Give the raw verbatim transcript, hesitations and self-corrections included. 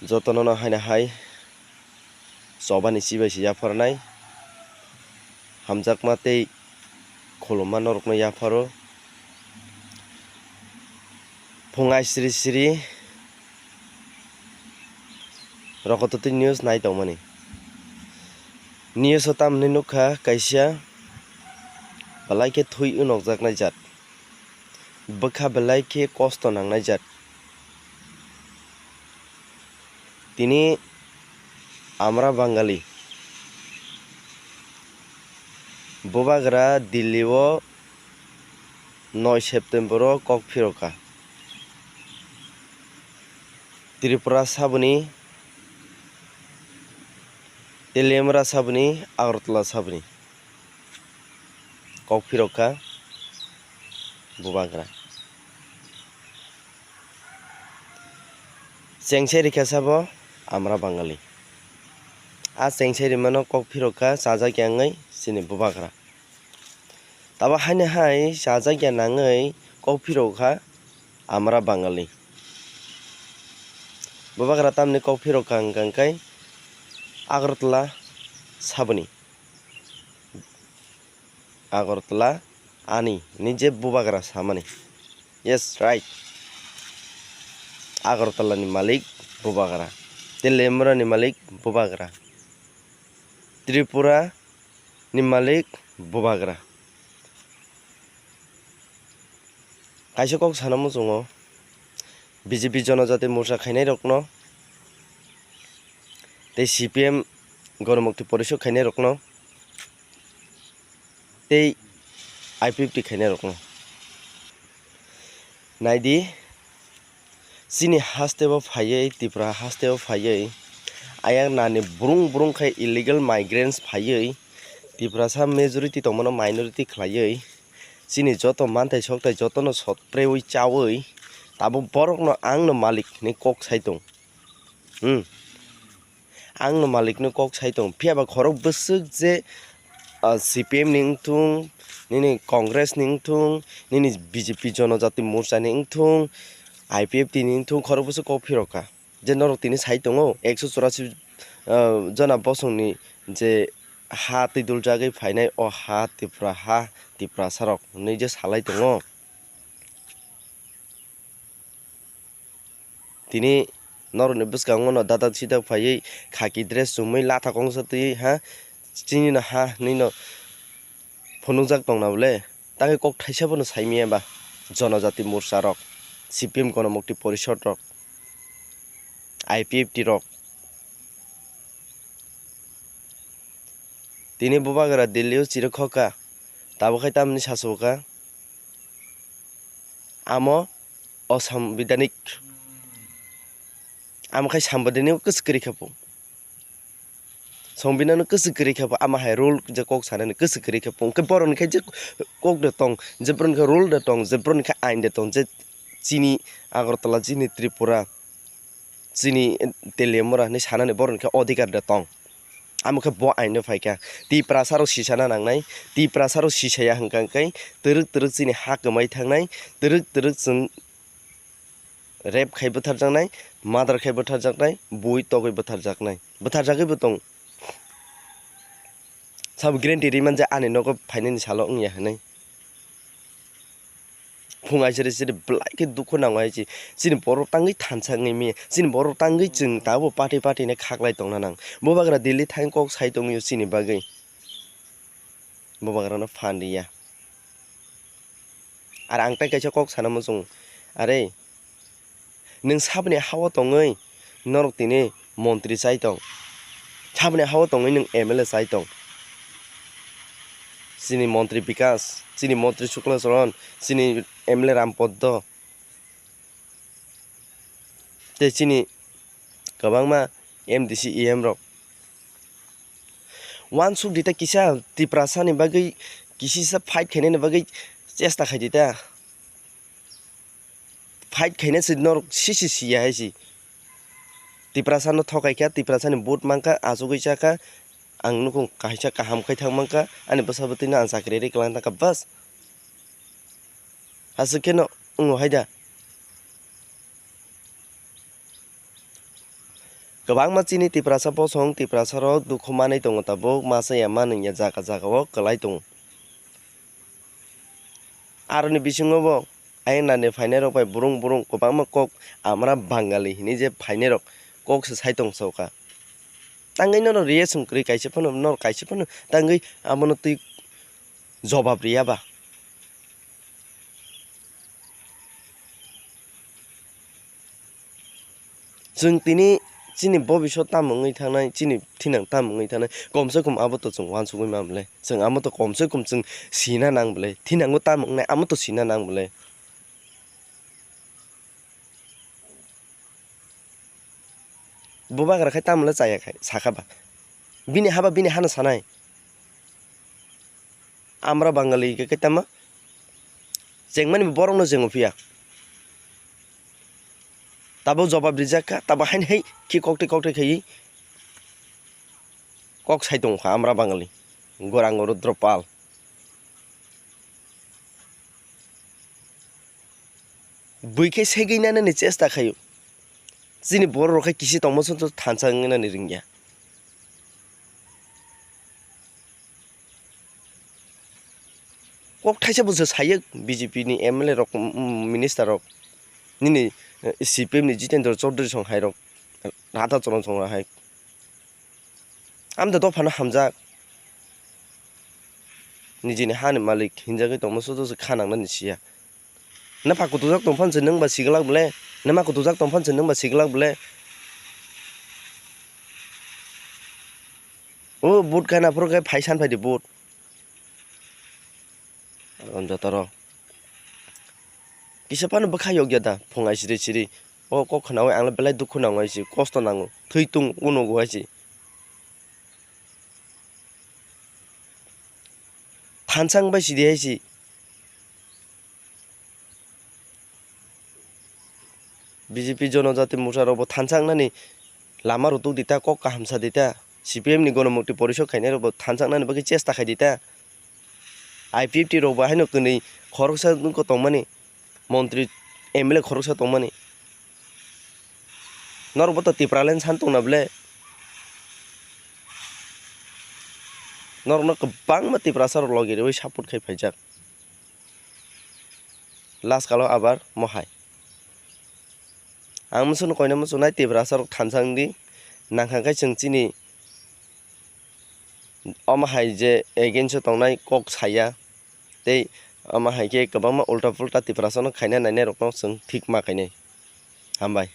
Jotono no haino hai chobani chibai se yapharnai, hamjakma tei khulumma norokno yapharo. Phung aisiri siri Rokototwi news nai tongmani. News o tamni nukha kaisa belai khe thwi unokjaknai jat, bwkha belai khe kosto nangnai jat. Tini Amra Bangali bubagra Delhi o noi September o kok phirokha. Tripura saboni, Teliamura saboni, Agartala saboni kok phirokha bubagra. Chengsai rikha sabo Amra Bangali. A chengsai rimano kok phirokha chajakya wngwi chini bubagra. Tabo haino hai chajakya nangwi kok phirokha Amra Bangali. Bubagra tamni kok phirokha hwnkha hwnkhe Agartala saboni. Agartala ani ni je bubagra samani. Yes, right. Agartala ni malik bubagra. Teliamura ni malik bubagra. Tripura ni malik bubagra. Kaisa kok sana muchungo, B J P Jonojati Morcha khainai rokno tei C P M Ganamukti Porishad khainai rokno tei I P F T khainai rokno. Naidi, chini haste o phaiwi, Tripura haste o phaiwi, ayang nani brung brung khe illegal migrants phaiwi, Tiprasa majority tongmano minority khlaiwi, chini joto manthai sokthai jotono sotprewi chawi, tabuk borokno ang no malik hinwi kok sai tong. Hmm. Ang no malik no kok sai tong. Phiya ba khorok bwswk je, ah, C P M ni wngthung, nini Congress ni wngthung, nini B J P Jonojati Morcha ni wngthung, I P F T ni wngthung, khorok bwswk kok phirokha. Je norok tini sai tongo, ekso churasi, ah, jona bosongni je ha twi duljagwi phainai, o ha Tripura ha, Tiprasa rok hinwi je salai tongo. Tini norokni bwskango no dadak sidak phaiwi khaki dress chumui latha kongsa twi ha, chini no ha hinwi no phunukjak tongna bole. Tangwi kok thaisa bono saimaya ba, Jonojati Morcha rok, C P M Ganamukti Porishad rok, I P F T rok. Tini bubagra Delhi o chirwk khokha, tabuk hai tamni sachuka? Amo osambidanik, amo khai sambidanik kwchwk kwrwi kha bo. Songbidhan no kwchwk kwrwi kha bo, ama hai rule je kok sanani kwchwk kwrwi kha bo. Hwnkhe boroni khe je kok de tong, je boroni khe rule de tong, je boroni khe ain de tong, je chini Agartala, chini Tripura, chini Teliamura hinwi sanani boroni khe odhikar de tong. Amo khe bo ain no phai kha. Tiprasa rok sisana nangnai, Tiprasa rok sisaya hwnkha hwnkhe twrwk twrwk chini ha kwmai thangnai, twrwk twrwk chwng rape khai bwtharjaknai, murder khai bwtharjaknai, bui togwi bwtharjaknai, bwtharjagwi bo tong. Sabo guarantee rwi man je ani nogo phainani salo wngya hinwi. Phung aisiri siri belai khe dukhu nango hai se. Chini borok tangwi thansa wngwi manya. Chini borok tangwi chwng tabuk party party hinwi khaklai tongna nang. Bubagra Delhi thang kok sai tongwi o chini bagwi. Bubagrano phan riya. Ar ang tei kaisa kok sana muchung, are, nwng saboni ha-o tongwi norok tini montri chai tong, saboni ha-o tongwi nwng M L A chai tong, chini montri Bikas, chini montri Sukla Charan, chini M L A Ram Poddo, tei chini kwbangma M D C, E M rok. Uansuk di ta kisa Tiprasa ni bagwi kisisa fight khainani bagwi chesta khai di ta. Fight khaina se norok sisi siya hai se. Tiprasa no thokai kha, Tiprasa ni vote mankha, achugwi chakha, ang nukung kaisa kaham khai thang mankha, ani bwsa bwtwi no ang chakri ri kwlang thangkha, bas. Aswk kheno wngo hai da. Kwbangma chini Tiprasa bosong, Tiprasa rok dukhu manwi tongo tabuk, masa ya manwi ya jaga jaga o kwlai tongo. Aroni bisingo bo ayang nani phainai rok bai burung burung kwbangma kok amra Bangali hinwi je phainai rok kok se sai tong soka. Tangwi nono reaction kwrwi kaisa phano, nor kaisa phano tangwi abono twi jobab riya ba? Chwng tini chini bobiswt tamo wngwi thangnai, chini thinang tamo wngwi thangnai, komse kom abo to chwng uansugwi man bwle. Chwng amo to komse kom chwng sina nang bwle. Thinango tamo wngnai, amo to sina nang bwle. Bubagra khai tamo le chaya khai, sakha ba. Bini haba bini hano sanai. Amra Bangali khe, khe tamo chengmani borokno chengo phiya. Tabuk jobab rijak kha, tabuk haini hai khi kokthai kokthai khaiwi kok sai tongkha Amra Bangali, Gorang Rudra Pal. Bui khe segwi nanani chesta khaio. Chini borok rok khe kisi tongma song thansa wngwi nani ringya. Kok thaisa busa sayo B J P ni M L A rok, mm, minister rok, nini, eh, C P M ni Jitendra Chaudhary song hai rok, Radha Charan song hai. Amda dophano hamjak. Nijini hani malik hinjagwi tongma sudo se kha nangnani siya. Napa kutujak tongphano se nwngba siglak bwle? Napa kutujak tongphano se nwngba siglak bwle? O vote kaina phuru khe phai san phaidi vote. Ang jotoro kisa phano bwkha yokya da phung ai siri siri. O kok khnaui ang belai dukhu nango, ai si kosto nango, thwi tung unugo, ai si thansang bai sidi, ai si. B J P Jonojati Morcha rok bo thansa wngnani lama rutuk di ta, kok kaham sa di ta, C P M ni Gonomukti Porishod khainai rok bo thansa wngnani bagwi chesta khai di ta. I P F T rok bo haino kwnwi khoroksa wngkha tongmani, montri, M L A khoroksa tongmani. Norok bo to Tipraland san tongna ble? Norokno kwbangma Tiprasa rok logi rwi support khai phaijak. Last kalo abar mohai. Ang muchungno koina muchungnai Tiprasa rok thansa wngdi. Nangkha khe chwng chini omo hai je against o tongnai kok saya. Tei omo hai khe kwbangma ulta pulta Tiprasa no khaina nainai rokno chwng thik ma khainai. Hambai.